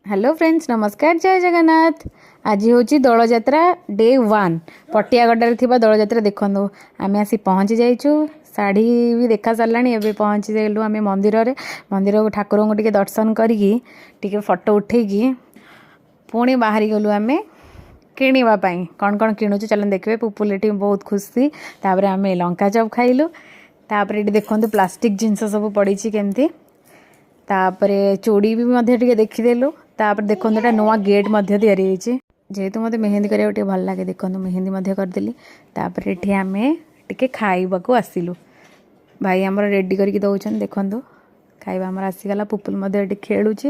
Hello friends, ନମସ୍କାର, ଜୟ ଜଗନ୍ନାଥ। ଆଜି ହେଉଛି ଦୋଳଯାତ୍ରା ଡେ 1। ପଟିଆଗଡ଼ାରେ ଥିବା ଦୋଳଯାତ୍ରା ଦେଖନ୍ତୁ, ଆମେ ଆସି ପହଞ୍ଚି ଯାଇଛୁ। ଶାଢ଼ୀ ବି ଦେଖା ସାରିଲାଣି। ଏବେ ପହଞ୍ଚି ଗଲୁ ଆମେ ମନ୍ଦିରରେ। ମନ୍ଦିରକୁ ଠାକୁରଙ୍କୁ ଟିକେ ଦର୍ଶନ କରିକି, ଟିକେ ଫଟୋ ଉଠେଇକି ପୁଣି ବାହାରି ଗଲୁ ଆମେ କିଣିବା ପାଇଁ। କ'ଣ କ'ଣ କିଣୁଛୁ, ଚାଲନ୍ତୁ ଦେଖିବେ। ପୁପୁଲ ଏଠି ବହୁତ ଖୁସି। ତାପରେ ଆମେ ଲଙ୍କା ଚପ୍ ଖାଇଲୁ। ତାପରେ ଏଠି ଦେଖନ୍ତୁ, ପ୍ଲାଷ୍ଟିକ୍ ଜିନିଷ ସବୁ ପଡ଼ିଛି କେମିତି। ତାପରେ ଚୁଡ଼ି ବି ମଧ୍ୟ ଟିକେ ଦେଖିଦେଲୁ। ତାପରେ ଦେଖନ୍ତୁ, ଏଇଟା ନୂଆ ଗେଟ୍ ମଧ୍ୟ ତିଆରି ହେଇଛି। ଯେହେତୁ ମୋତେ ମେହେନ୍ଦି କରିବାକୁ ଟିକେ ଭଲ ଲାଗେ, ଦେଖନ୍ତୁ, ମେହେନ୍ଦି ମଧ୍ୟ କରିଦେଲି। ତାପରେ ଏଠି ଆମେ ଟିକେ ଖାଇବାକୁ ଆସିଲୁ। ଭାଇ ଆମର ରେଡ଼ି କରିକି ଦେଉଛନ୍ତି। ଦେଖନ୍ତୁ, ଖାଇବା ଆମର ଆସିଗଲା। ପୁପୁଲ ମଧ୍ୟ ଏଠି ଖେଳୁଛି।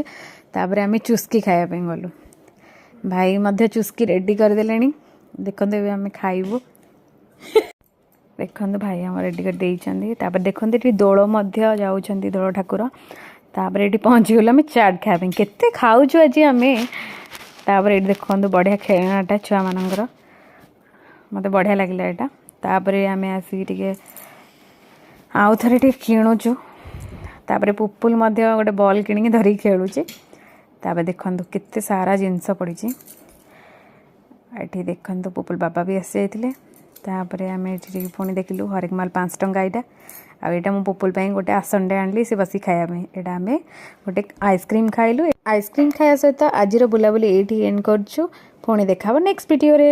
ତାପରେ ଆମେ ଚୁସ୍କି ଖାଇବା ପାଇଁ ଗଲୁ। ଭାଇ ମଧ୍ୟ ଚୁସ୍କି ରେଡ଼ି କରିଦେଲେଣି। ଦେଖନ୍ତୁ, ଏବେ ଆମେ ଖାଇବୁ। ଦେଖନ୍ତୁ, ଭାଇ ଆମର ରେଡ଼ି କରି ଦେଇଛନ୍ତି। ତାପରେ ଦେଖନ୍ତୁ, ଏଠି ଦୋଳ ମଧ୍ୟ ଯାଉଛନ୍ତି, ଦୋଳ ଠାକୁର। ତାପରେ ଏଠି ପହଞ୍ଚିଗଲୁ ଆମେ ଚାଟ୍ ଖାଇବା ପାଇଁ। କେତେ ଖାଉଛୁ ଆଜି ଆମେ। ତାପରେ ଏଠି ଦେଖନ୍ତୁ, ବଢ଼ିଆ ଖେଳଣାଟା ଛୁଆମାନଙ୍କର, ମୋତେ ବଢ଼ିଆ ଲାଗିଲା ଏଇଟା। ତାପରେ ଆମେ ଆସିକି ଟିକେ ଆଉ ଥରେ ଟିକେ କିଣୁଛୁ। ତାପରେ ପୁପୁଲ ମଧ୍ୟ ଗୋଟେ ବଲ୍ କିଣିକି ଧରିକି ଖେଳୁଛି। ତାପରେ ଦେଖନ୍ତୁ, କେତେ ସାରା ଜିନିଷ ପଡ଼ିଛି ଏଠି। ଦେଖନ୍ତୁ, ପୁପୁଲ ବାବା ବି ଆସିଯାଇଥିଲେ। ତାପରେ ଆମେ ଏଠି ଟିକେ ପୁଣି ଦେଖିଲୁ ହରେକ ମାଲ 5 ଟଙ୍କା ଏଇଟା। ଆଉ ଏଇଟା ମୁଁ ପୁପୁଲ ପାଇଁ ଗୋଟେ ଆସନଟେ ଆଣିଲି, ସେ ବସିକି ଖାଇବା ପାଇଁ। ଏଇଟା ଆମେ ଗୋଟେ ଆଇସ୍କ୍ରିମ୍ ଖାଇଲୁ। ଆଇସ୍କ୍ରିମ୍ ଖାଇବା ସହିତ ଆଜିର ବୁଲାବୁଲି ଏଇଠି ଏଣ୍ଡ କରୁଛୁ। ପୁଣି ଦେଖା ହେବ ନେକ୍ସଟ ଭିଡ଼ିଓରେ।